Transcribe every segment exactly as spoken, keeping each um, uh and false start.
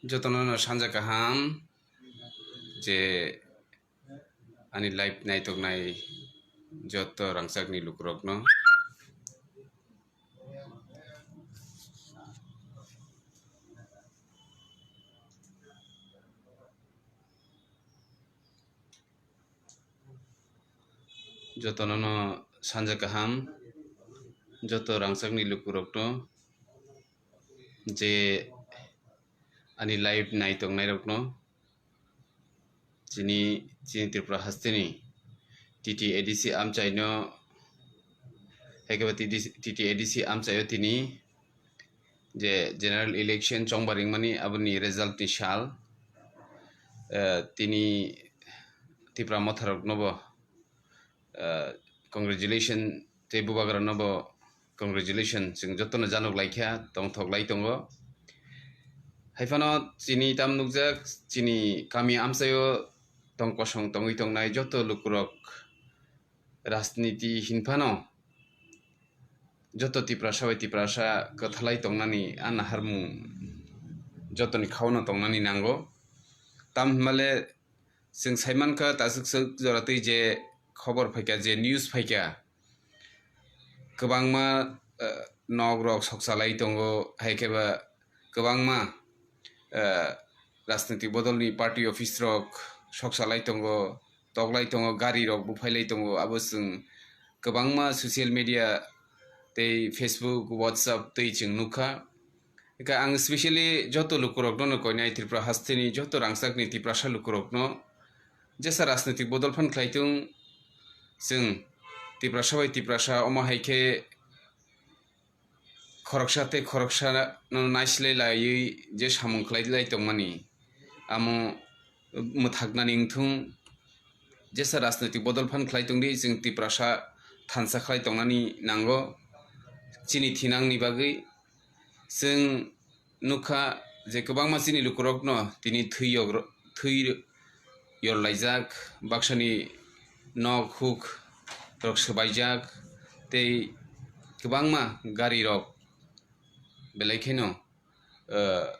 Jotono no sanja kaham, je ani live naitoknai joto rangchakni lukurokno. Jotono no sanja kaham, joto rangchakni lukurokno, je ani live naitoknairokno, chini, chini Tripura hasteni T T A D C amchaino, haikhe ba T D C, T T A D C amchaio tini je general election chongbar wngmani aboni result ni sal, eh, tini Tipra motharokno bo, eh, congratulation tei bubagrano bo congratulation chwng jotono janok laikha, tongthok lai tongo. Haiphano chini tam nukjak, chini kami amchaio tong kosong tongwi tongnai joto lukurok rajniti hinphano joto Tiprasa bai Tiprasa kwthalai tongnani a naharmung jotoni khaono tongnani nango. Tam hinmale chwng saimankha, tasuk suk jora twi je khobor phaikha, je news phaikha, kwbangma, eh, nok rok sokchalai tongo, haikhe ba kwbangma, eh, rajnitik bodolni party office rok sokchalai tongo, toklai tongo, gari rok buphailai tongo, abo chwng kwbangma social media tei Facebook, WhatsApp twi chwng nukha. Eka ang specially joto lukurokno no koinai Tripura hasteni joto rangchakni Tiprasa lukurokno jesa rajnitik bodol phan khlai tung, chwng Tiprasa bai Tiprasa omo hai khe khoroksa tei khoroksa no naisilai laiwi je samung khlai lai tongmani amo mwthaknani wngthung. Jesa rajnitik bodol phan khlai tongdi, chwng Tiprasa thansa khlai tongnani nango chini thinangni bagwi. Chwng nukha je kwbangma chini lukurokno tini thwi yogro-, thwi yorlaijak, baksani nok huk rok swbaijak, tei kwbangma gari rok belai kheno, eh,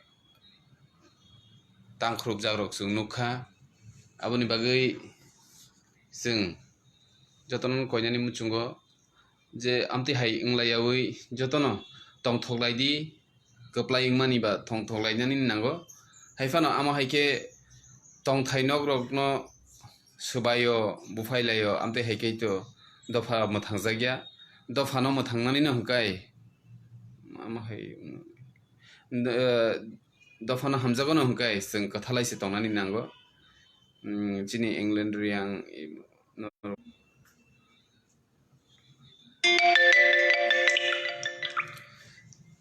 tangkhurupjak rok chwng nukha. Aboni bagwi chwng jotono koinani muchungo je amtwi hai wng laiyaui jotono tongthok lai di, kwplai wngmani ba tongthok lainani nango. Hai phano amo hai khe tongthai nok rokno swbaio, buphai laio, amtwi hai khe to dopha mwthangjakya. Dophano mwthangnani no hwnkhe amo hai, eh, dophano hamjakgo no hwnkhe chwng kwthalai se tongnani nango. Hmm, chini England Riang,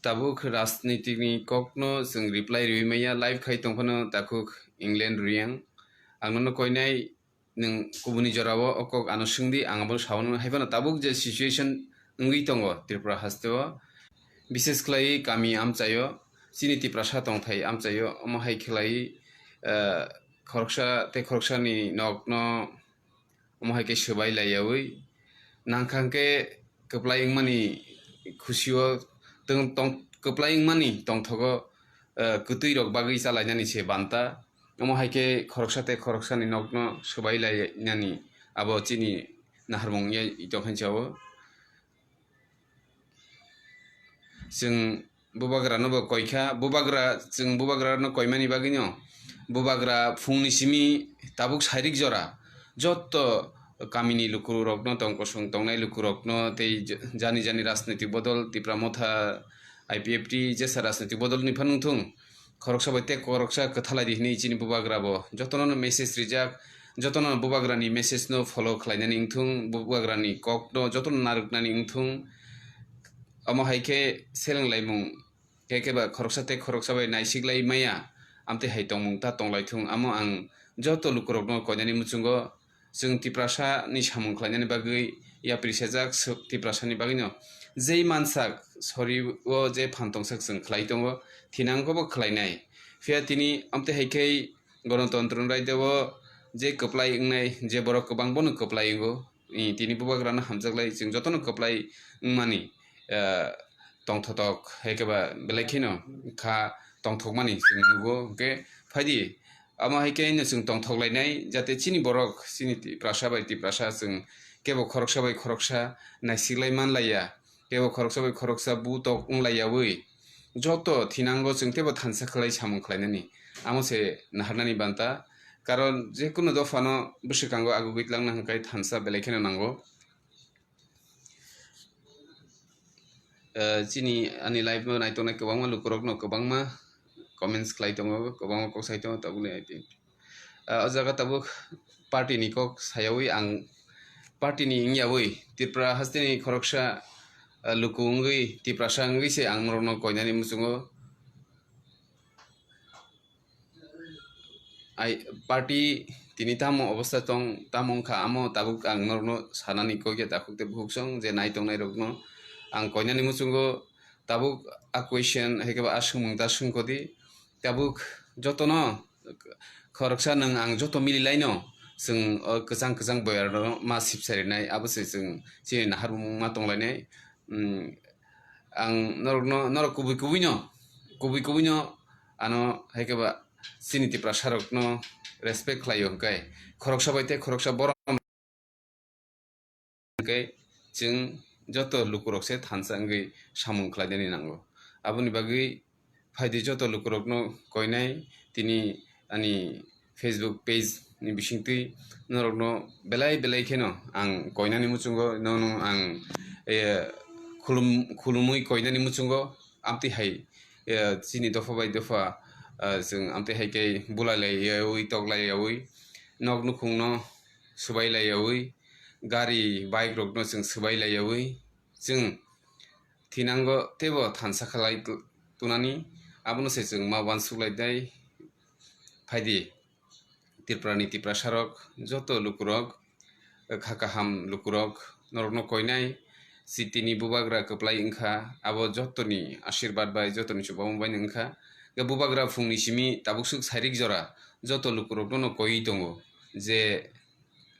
tabuk rajnitikni kokno chwng reply riwi maya, live khai tongphano takhuk England Riang. Ang nono koinai, nwng kubuni jorao o kok ano swngdi, ang abono sao nung. Hai phano tabuk je situation wngwi tongo Tripura hasteo, bises khlai kami amchaio, chini Tiprasa tongthai amchaio, omo hai khlai, eh, khoroksa tei khoroksani nokno omo hai khe swbai laiyaui nangkha hwnkhe kwplai wngmani khusio tong-, tong-, kwplai wngmani tongthogo, eh, kwtwi rok bagwi chalainani se banta. Omo hai khe khoroksa tei khoroksani nokno swbai lainani abo chini naharmung ya itokhanchao. Chwng bubagrano bo koikha, bubagra, chwng bubagrano koimani bagwino bubagra phungni simi tabuk sairik jora jotto kamini lukurokno, tong kosong tongnai lukurokno tei jani jani rajnitik bodol, Tipra Motha, I P F T, jesa rajnitik bodolni phano wngthung, khoroksa bai tei khoroksa kwthalai di hwnwi chini bubagra bo jotono no message rijak, jotono no bubagrani message no follow khlainani wngthung, bubagrani kokno jotono narwknani wngthung. Omo hai khe seleng laimung, khe khe ba khoroksa tei khoroksa bai naisik lai maya, amtwi hai tongmung ta tong lai thung. Amo ang joto lukurokno koinani muchungo chwng Tiprasa ni samung khlainani bagwi yapri sajak, Tiprasa ni bagwino jei mansak sori o je phan tongsak chwng khlai tongo, thinangkho bo khlainai. Phiya tini amtwi hai khe Ganatantra ni raida o je kwplai wngnai, je borok kwbang bono kwplai wngo, i, tini bubagrano hamjaklai, chwng jotono kwplai wngmani, eh, tongthotok, hai khe ba belai kheno kha tongthokmani chwng nugo. Hwnkhe phaidi, amo hai khe no chwng tongthok lainai, jate chini borok, chini Tiprasa bai Tiprasa chwng kebo khoroksa bai khoroksa naisiklai manlaiya, kebo khoroksa bai khoroksa butok wnglaiyaui joto thinango chwng teibo thansa khlai samung khlainani, amo se naharnani banta. Karon jekunu dophano bwswkango agugwi tlangna hwnkhe thansa belai kheno nango. Eh, chini ani live no naitongnai kwbangma lukurokno kwbangma comments khlai tongo, kwbangma kok sai tongo, tabukni I think. Ah, o jaga tabuk party ni kok sayaui ang party ni wngyaui Tripura hasteni khoroksa, ah, luku wngwi Tiprasa wngwi se ang norokno koinani muchungo. Ai, party tini tamo obostha tong, tamo wngkha, amo tabuk ang norokno sanani kok ya takhuk tei bukhuk song je nai tongnai rokno ang koinani muchungo tabuk a question hai khe ba a swngmung ta swngkodi. Tabuk jotono khoroksa nwng ang joto mililaino chwng o kwchang kwchang boyarno ma sipsarinai, abo se chwng chini naharmung ma tonglainai. Hmm, ang norokno, norok kubui kubuino, kubui kubuino ano hai khe ba chini Tiprasa rokno respect khlaio, hwnkhe khoroksa bai tei khoroksa borok hwnkhe chwng joto lukurok se thansa wngwi samung khlainani nango. Aboni bagwi phaidi joto lukurokno koinai tini ani Facebook page ni bisingtwi norokno belai belai kheno ang koinani muchungo nono ang, eh, khulum-, khulumwi koinani muchungo amtwi hai, eh, chini dopha bai dopha, eh, chwng amtwi hai khe bulai laiyaui, tok laiyaui, nok nukhungno swbai laiyaui, gari, bike rokno chwng swbai laiyaui, chwng thinango teibo thansa khlai tu-, tunani, abono se chwng ma uansuk lai dai. Phaidi Tripura ni Tiprasa rok, joto lukurok, kha kaham lukurok, norokno koinai, chitini bubagra kwplai wngkha, abo jotoni ashirbad bai, jotoni chubamo bai wngkha. Bubagra phungni simi tabuk suk sairik jora joto lukurokno no koiwi tongo je,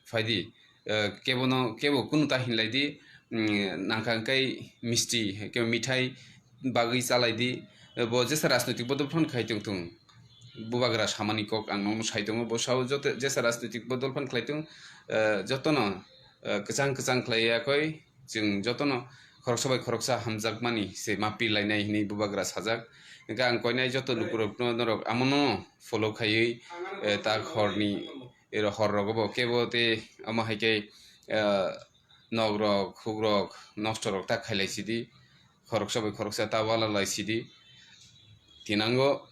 phaidi, eh, kebono, kebo kunu ta hinlai di, mm, nangkha hwnkhe misti, kebo mithai bagwi chalai di, eh, bo jesa rajnoitik bodol phan khai tong thung, bubagra samani kok ang nokno sai tongo, bo sao joto jesa rajnoitik bodol phan khlai thung, eh, jotono, eh, kwchang kwchang khlai ya koi, chwng jotono khoroksa bai khoroksa hamjakmani se ma pir lainai hinwi bubagra sajak. Hwnkhe ang koinai joto lukurokno norok amono follow khaiwi, eh, tak horni ero hor rogo bo kebo tei omo hai khe, ah, nok rok, huk rok, nosto rok ta khailai sidi, khoroksa bai khoroksa ta wala lai sidi. Tinango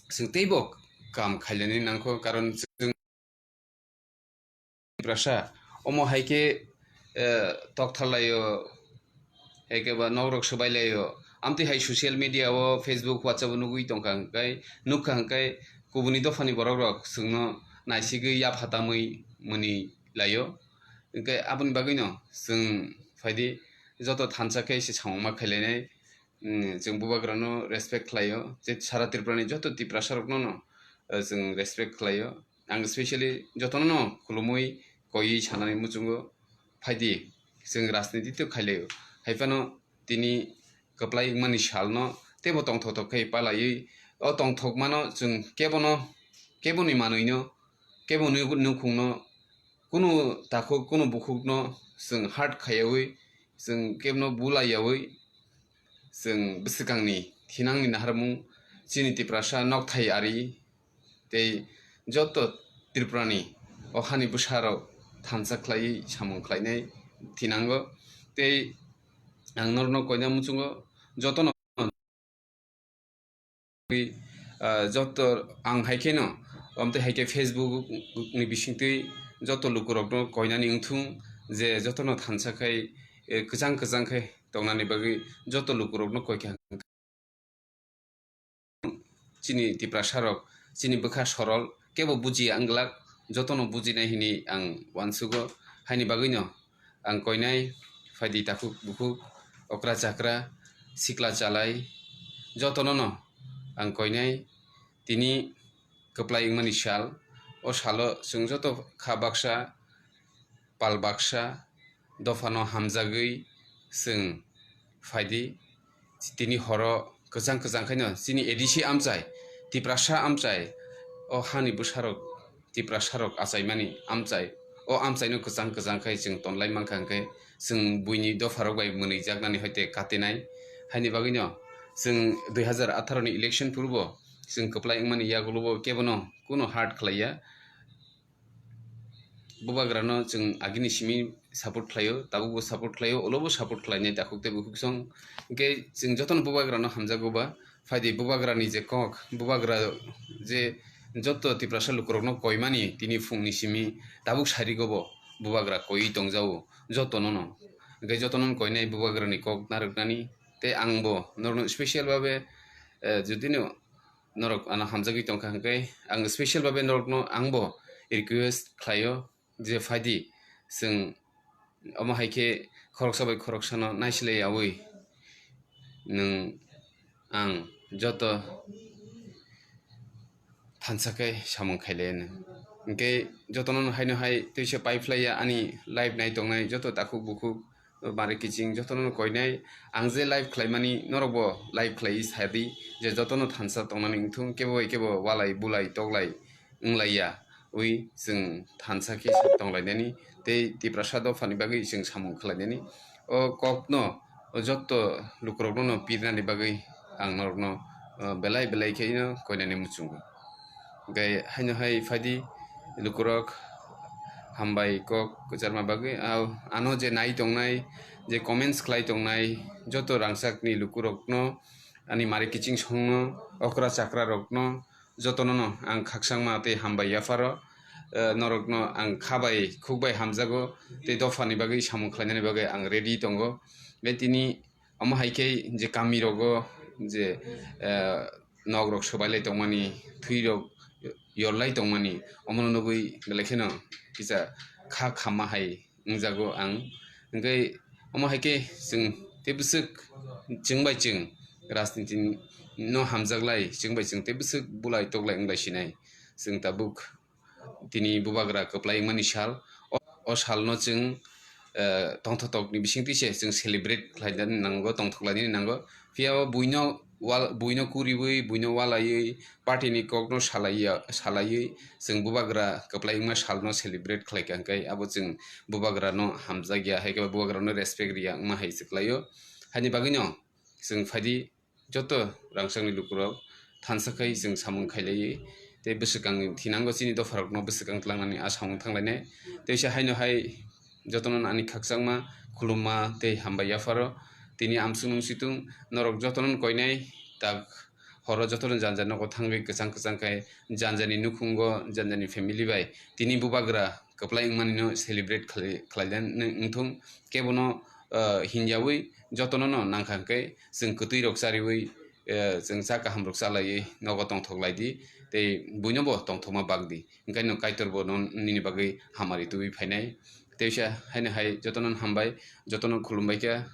chwng teibo kam khailani nangkho, karon chwng Tiprasa omo hai khe, eh, tokthar laio, hai khe ba nok rok swbai laio. Amtwi hai social media o, Facebook, WhatsApp o nugwi tongkha hwnkhe, nukha hwnkhe kubuni dophani borok rok chwngno naisigwi yapha tamwi mwnwi laio. Hwnkhe aboni bagwino chwng phaidi joto thansa khe se samung ma khailainai. Mm, chwng bubagrano respect khlaio, je sara Tripurani joto Tiprasa rokno no, eh, chwng respect khlaio. Ang specially jotono no khulumwi koiwi sanani muchungo, phaidi chwng rajniti tei khailaio. Haiphano tini kwplai wngmani salno teibo tongthok thok khe palaiwi, o tongthokmano chwng kebono, keboni manwino, keboni nukhungno, kunu takhuk, kunu bukhukno chwng hurt khaiyaui, chwng kebono bulaiyaui, chwng bwswkangni thinangni naharmung chini Tiprasa nokthai ari tei joto Tripurani o hani bwsarok thansa khlaiwi samung khlainai thinango. Tei ang norokno koina muchungo jotono, ah, joto ang hai kheno, amtwi hai khe Facebook ni bisingtwi joto lukurokno koinani wngthung je jotono thansa khai, eh, kwchang kwchang khai tongnani bagwi joto lukurokno koi kha. Chini Tiprasa rok, chini bwkha sorol, kebo bujiya wng glak, jotono bujinai hini ang uansugo. Haini bagwino ang koinai phaidi takhuk bukhuk, okra chakra, sikla chalai, jotono no ang koinai. Tini kwplai wngmani sal, o salo chwng joto kha baksa, pal baksa, dophano hamjagwi chwng phaidi. Tini horo Kwchang kwchang khaino chini A D C amchai, Tiprasa amchai, o hani bwsarok, Tiprasarok achaimani amchai, o amchaino kwchang kwchang khai chwng tonlai mankha, hwnkhe chwng buini dopharok bai mwnwijaknani hoite katinai. Haini bagwino chwng dui hazar atharo ni election phuru bo chwng kwplai wngmani yagulo bo kebono kuno hurt khlaiya. Bubagrano chwng agini simi support khlaio, tabukbo support khlaio, ulobo support khlainai takhuk tei bukhuk song. Hwnkhe chwng jotono bubagrano hamjago ba, phaidi bubagrani je kok, bubagra je joto Tiprasa lukurokno koimani tini phungni simi tabuk sarigo bo bubagra koiwi tongjao jotonono. Hwnkhe jotonono koinai bubagrani kok narwknani tei angbo norokno special babe, eh, judino norok ano hamjagwi tongkha, hwnkhe ang special babe norokno angbo request khlaio je phaidi chwng omo hai khe khoroksa bai khoroksano naisilai yaui nwng ang joto thansa khe samung khailai anw. Hwnkhe jotono haino hai teisa paiphlaiya ani live nai tongnai joto takhuk bukhuk, bari kiching jotono koinai. Ang je live khlaimani norokbo live khlaiwi sadi je jotono thansa tongnani wngthung, kebo bai kebo walai bulai toklai wnglaiya wi chwng thansa khe tonglainani tei Tiprasa dophani bagwi chwng samung khlainani. O kokno o jotto lukurokno no pirnani bagwi ang norokno, o, belai belai khe no koinani muchungo. Hwnkhe haino hai phaidi lukurok hambai kok kwcharma bagwi, a, ano je nai tongnai, je comments khlai tongnai, joto rangchakni lukurokno, ani mari kiching songno, okra chakra rokno, jotono no ang khakchangma tei hambai yapharo, eh, norokno ang kha bai khuk bai hamjago tei dophani bagwi samung khlainani bagwi ang ready tongo. Tei tini omo hai khe je kami rogo je, eh, nok rok swbai lai tongmani, thwi rok yor lai tongmani, omono nugwi belai kheno kisa kha khamma hai wngjago ang. Hwnkhe omo hai khe chwng tei bwswk chwng bai chwng rajniti no hamjak lai, chwng bai chwng tei bwswk bulai toklai wng lai sinai. Chwng tabuk tini bubagra kwplai wngmani sal. O, o salno chwng, eh, tongthokni bisingtwi se chwng celebrate khlaina nango, tongthok lainani nango. Phiya o buino wal-, buino kuriui, buino walaiwi, party ni kokno salaiya, salaiwi chwng bubagra kwplai wngma salno celebrate khlaikha, hwnkhe abo chwng bubagrano hamjakya, hai khe bubagrano respect riya wngma hai se khlaio. Haini bagwino chwng phaidi joto rangchakni lukurok thansa khai chwng samung khailaiwi tei bwswkang thinango chini dopharokno bwswkang tlangnani a samung thanglainai. Teisa haino hai jotono ani khakchangma khulumma tei hambai yapharo. Tini amsung nung situng norok jotono koinai tak horo jotono janja nogo thangwi kwchang kwchang khe janjani nukhungo janjani family bai tini bubagra kwplai wngmani no celebrate khlai, khlaina wngthung. Kebono, ah, hinjawi jotono no nangkha hwnkhe chwng kwtwi rok chariwi, eh, chwng cha kaham rok chalaiwi nogo tongthok lai di tei buino bo tongthokma bak di. Hwnkhe no Kaitor bo no nini bagwi hamari tubui phainai. Teisa haino hai jotono hambai, jotono khulumbai kha.